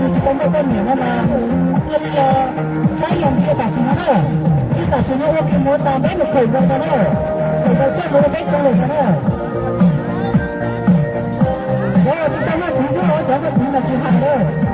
Tsis tau muaj poj niam no mas thiaj li saib yog ntsia tam sim no na. Ib tam sim no ua kev mus tas peb mus khawm nkaus ntag na, khawm nkaus coj mus rau peb tso lawm ntag na. Cov tsis tau muaj txiv xwb, cov muaj txiv mas tsis hais lawm.